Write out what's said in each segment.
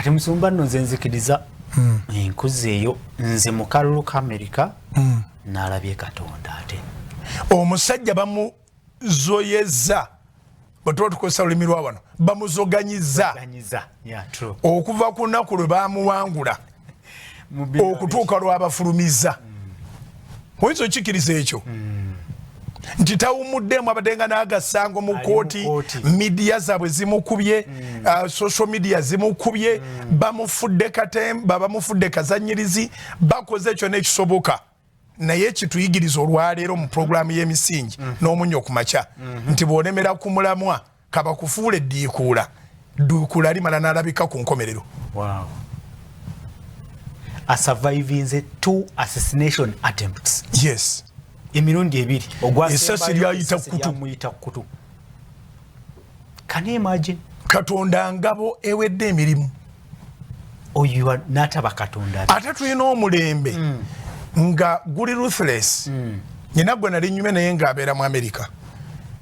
Kati musumba nno, nze nzikiriza enkuzi eyo. Nze mu kalulu ka Amerika nalabye Katonda ate. Omusajja bamuzoyeza, bwe tuba tukozesa lulimi lwa wano, bamuzoganyiza. Ganyiza, yeah, true. Okuva ku lunaku lwe bamuwangula Mu biro okutuuka lwabafulumiza, oyinza okikiriza ekyo nti tawumuddemu, abadde nga n'agasango mu Ali mu kooti? kooti. Media zaabwe zimukubye, social media zimukubye, bamufudde katemba, bamufudde kazanyirizi, bakoze kyonna ekisoboka. Naye kituyigiriza olwaleero mu puroguramu y'Emisingi n'Omunnyo ku Makya nti bw'olemera ku mulamwa, kabakufuula eddiikuula, dduukuula limala n'alabika ku nkomerero. Wow. Asurvivinze two assassination attempts. Emirundi ebiri. Essasi lyayita kutu. Lyamuyita kutu. Can you imagine? Katonda ngabo ewedde emirimu. Oyo n'ataba Katonda. Ate tulina omulembe nga guli ruthless. Nyina gwe nali nyume naye ng'abeera mu Amerika,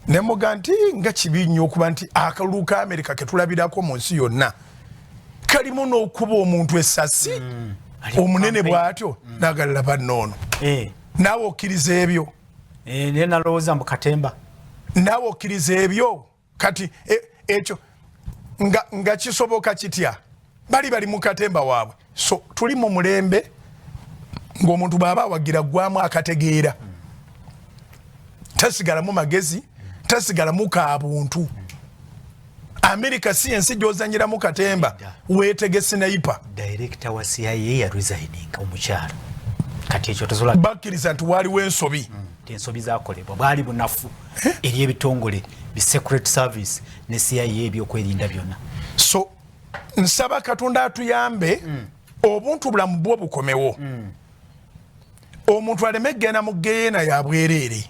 nemuga nti nga kibi nnyo okuba nti akalulu ka Amerika ketulabirako mu nsi yonna kalimu n'okuba omuntu essasi Ali mu omunene campaign. Bw'atyo n'agalala bannoono. Naawe okkiriza ebyo? Eh, naye nalowooza mbu katemba. Naawe okkiriza ebyo? Kati ekyo nga kisoboka kitya? Bali mu katemba waabwe. So tuli mu mulembe ng'omuntu bw'aba awagira gwamu akategeera, tasigalamu magezi, tasigalamu kabuntu. Amerika si ensi gy'ozanyiramu katemba, weetege sniper. Director wa CIA ya resigning omukyala. Kati ekyo tosobola Bakkiriza nti waaliwo ensobi. Nti ensobi zakolebwa, bwali bunafu eri ebitongole bi Secret Service ne CIA, ebyokwerinda byonna. So nsaba Katonda atuyambe, obuntu bulamu bwo bukomewo, omuntu aleme kgenda mu geyeena ya bwereere.